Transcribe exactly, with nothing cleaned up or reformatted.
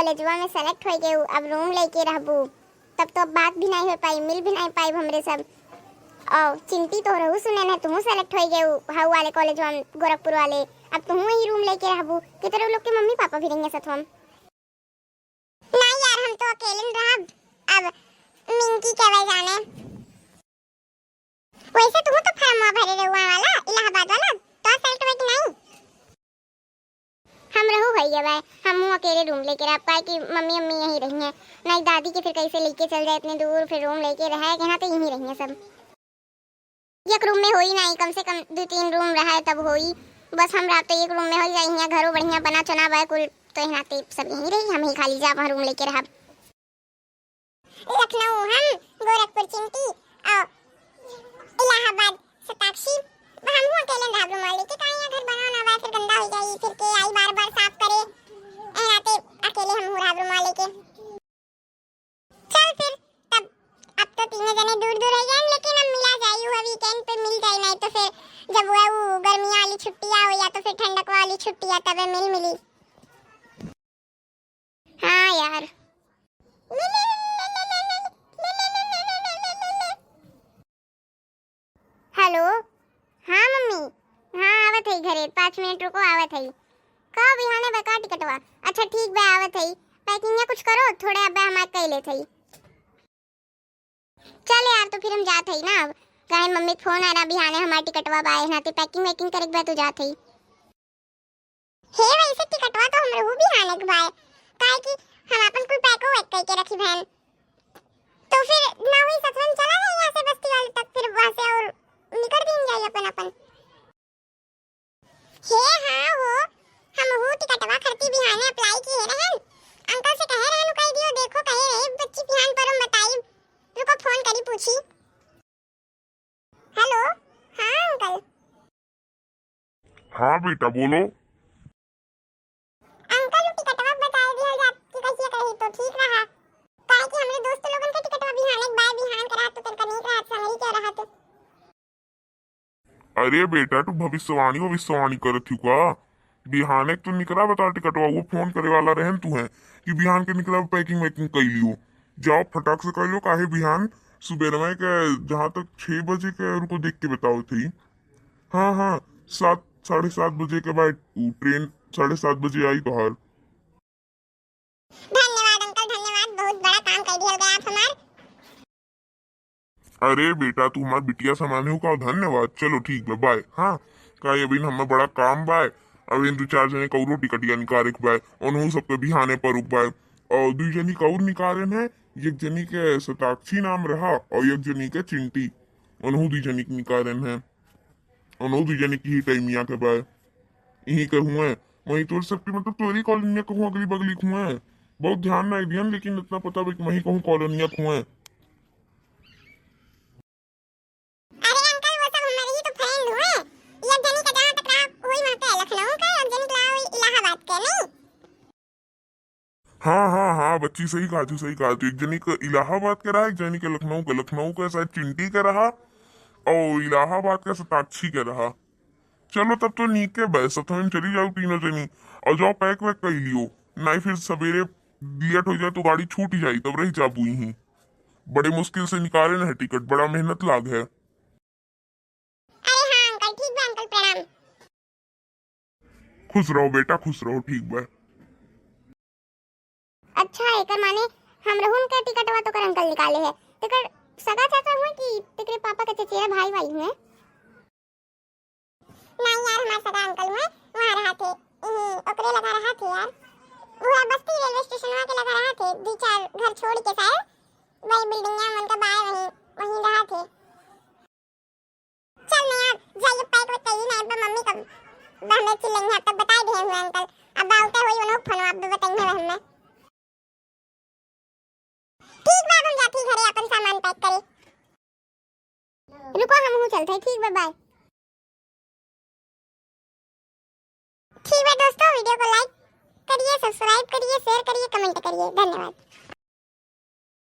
कॉलेजवा में select होइ गयू, अब room लेके रहबू, तब तो अब बात भी नाहीं होइ पाई, मिल भी नाहीं पाई हमरे सब। और चिंटी, तोहरहू सुने न, तुहू select होइ गयू हऊ वाले कॉलेजवा में, गोरखपुर वाले, अब तुहू वहीं room लेके रहबू कि तोरे लोग के मम्मी पापा भी रहिए सथवा में? नाहीं यार, हम तो अकेले न रहब, अब मिंकी के वै जाने। वैसे तुहू तो फॉर्मवा भरे रहुआ वाला, इलाहाबाद वाला, तो select हुए कि नाहीं? हमरहू है ये भाई, हमहू अकेले room लेके रहब, काहे कि मम्मी, मम्मी यहीं रही हैं, नाहीं दादी के फिर कैसे लेके चल जाए इतने दूर, फिर room लेके रहे, यहाँ तो यहीं रही हैं सब। एक room में होई नाहीं, कम से कम दुइ तीन room रहे तब होई, बस हमरा तो एक room में हो जाई, यहाँ घरो बढ़िया बना चुना बा कुल, तो यहाँ ते सब यहीं रही, हम ही खाली जा वहाँ room लेके रहब। लखनऊ हम, गोरखपुर चिंटी और इलाहाबाद सताक्षी। अब हमहू अकेले रहब room लेके, काहे यहाँ घर बनाना बा, फिर गंदा हो जाई, फिर के आई बार बार साफ करे, ए नाते अकेले हमहू रहब room लेके। चल फिर तब, अब तो तीनों जने दूर दूर रह जाए, लेकिन अब मिला जाई, हुआ weekend पे मिल जाई, नाहीं तो फिर जब हुआ वो गर्मियाँ वाली छुट्टियाँ हो या तो फिर ठंडक वाली छुट्टियाँ तबे मिल मिली। हाँ यार। Hello, हाँ मम्मी, हाँ आवत है घरे, पाँच मिनट रुको, आवत है। का बिहाने बा का टिकटवा? अच्छा ठीक बा, आवत है। Packing या कुछ करो, थोड़े अब्बे हमार कई लेत है। चल यार, तो फिर हम जात हई ना अब, काहे मम्मी के फोन आ रहा, बिहाने हमार टिकटवा बा, एह नाते packing वैकिंग करे के बा, तो जात हई। हे, वैसे टिकटवा तो हमरहू बिहाने के बाय, काहे कि हम आपन कुल pack वैक करके रखी बहन। तो फिर ना हुई सथवन चला जाए यहाँ से बस्ती वाले तक, फिर वहाँ से और निकल दिन जाए अपन अपन। हे हाँ हो, हमहू टिकटवा खरती बिहाने apply किए रहन। अंकल से कहे रहन, कह दियो, देखो कहे रहे बच्ची बिहान पर हम बताई। रुको फोन करी पूछी। Hello, हाँ अंकल। हाँ बेटा बोलो। अंकल, उ टिकटवा बताए दिहल जात कि कैसे कही तो ठीक रहा, काहे कि हमरे दोस्त लोगन के टिकटवा बिहाने के बाय, बिहान के रात तो तनका नीक रहत, संगरी के रहत। अरे बेटा, तू भविष्यवाणी, भविष्यवाणी करत हूँ का? बिहाने के तो निकरा बता टिकटवा, वो फोन करे वाला रहन तू है कि बिहान के निकरा packing वैकिंग कर लियो। जाओ फटाक से कर लियो, काहे बिहान सुबेरवा के जहाँ तक छः बजे के, रुको देख के बताओ थे। हाँ, हाँ, सात, साढ़े सात बजे के बाद उ ट्रेन साढ़े सात बजे आई तोहार। धन्यवाद अंकल, धन्यवाद, बहुत बड़ा काम कर दिया गया आप हमार। अरे बेटा, तू हमार बिटिया समान हो का, धन्यवाद। चलो ठीक बा, बाय। हाँ, का ये बिन हमें बड़ा काम बाय, अब इन दो चार जने कौरो टिकटिया निकारे के बाय, उन्हों सबके बिहाने पर रुक बाय। और दू जनी के और निकारे हैं, एक जनी के सताक्षी नाम रहा और एक जनी के चिंटी, उन्हों दू जनी के निकारे हैं। उन्हों दू जने की ही टाइमिया के बाय। यही के हुए, वहीं तोर सबके मतलब तोरी कॉलोनिया के हुए, अगली बगली के हुए। बहुत ध्यान नहीं दियन, लेकिन इतना पता बा कि वहीं कहूँ कॉलोनिया के हुए। अरे अंकल, वो सब हमारे ही तो friend हुए। एक जनी का जहाँ तक रहा हुई वहाँ के लखनऊ का, एक जनी का रहा हुई इलाहाबाद के, नहीं? हाँ, हाँ, हाँ, बच्ची, सही कहा तू, सही कहा तू। एक जनी के इलाहाबाद के रहा, एक जनी के लखनऊ के, लखनऊ के शायद चिंटी के रहा, और इलाहाबाद के सताक्षी के रहा। चलो, तब तो नीके बा, सथवे में चली जाओ तीनों जनी, और जाओ pack वैक कर लियो, नहीं फिर सवेरे late हो जाए तो गाड़ी छूट ही जाई, तब रह जाबू यहीं। बड़े मुश्किल से निकाले न है टिकट, बड़ा मेहनत लाग है। अरे हाँ अंकल, ठीक बा अंकल, प्रणाम। खुश रहो बेटा, खुश रहो, ठीक बा। अच्छा, एकर माने हमरहुन के टिकटवा तो कर अंकल निकाले है। तेकर सगा चाचा हुए कि तेकरे पापा के चचेरा भाई वाई हुए? नहीं यार, हमार सगा अंकल हुए, वहाँ रहा थे, इही ओकरे लगा रहा थे यार। वो बस्ती रेलवे स्टेशनवा के लगा रहा थे, दो चार घर छोड़ के शायद, वही बिल्डिंगिया में उनका बाय, वहीं, वहीं रहा थे। चल ना यार, जाइए pack वैक करिए ना, अब मम्मी का हमें चिल्लाएंगे, अब तक बताए दिए हुए अंकल, अब आउते हुई उन्हों फोन अब बताएंगे हमें। ठीक बा, अब हम जाती घरे अपन सामान pack करे। रुको, हम हूँ चलते, ठीक बा, bye। ठीक बा दोस्तों, video को like करिए, subscribe करिए, share करिए, comment करिए। धन्यवाद।